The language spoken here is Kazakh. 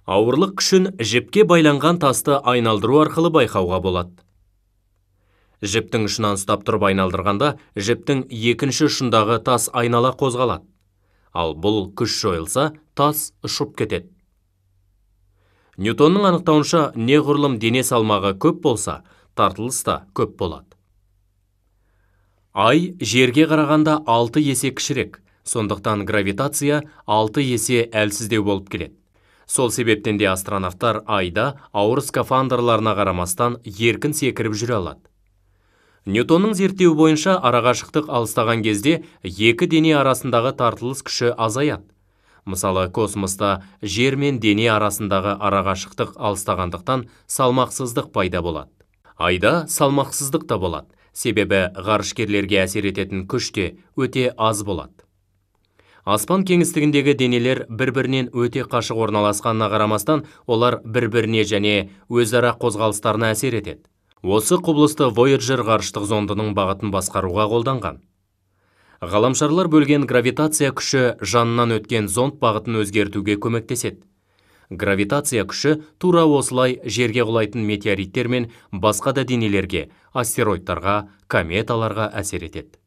Ауырлық күшін жіпке байланған тасты айналдыру арқылы байқауға болады. Жіптің ұшынан ұстап тұрып айналдырғанда, жіптің екінші ұшындағы тас айнала қозғалады. Ал бұл күш жойылса, тас ұшып кетеді. Ньютонның анықтауынша, неғұрлым дене салмағы көп болса, тартылыс та көп болады. Ай жерге қарағанда 6 есе кішірек, сондықтан гравитация 6 есе әлсіздеу болып келеді. Сол себептен де астронавтар айда ауыр скафандрларына қарамастан еркін секіріп жүре алады. Ньютонның зерттеуі бойынша арақашықтық алыстаған кезде екі дене арасындағы тартылыс күші азаяды. Мысалы, космоста жер мен дене арасындағы арақашықтық алыстағандықтан салмақсыздық пайда болады. Айда салмақсыздық та болады, себебі ғарышкерлерге әсер ететін күш те өте аз болады. Аспан кеңістігіндегі денелер бір-бірінен өте қашық орналасқанына қарамастан, олар бір-біріне және өзара қозғалыстарына әсер етеді. Осы құбылысты Voyager ғарыштық зондының бағытын басқаруға қолданған. Ғаламшарлар бөлген гравитация күші жанынан өткен зонд бағытын өзгертуге көмектеседі. Гравитация күші тура осылай жерге құлайтын метеориттер мен басқа да денелерге, астероидтарға, кометаларға әсер етеді.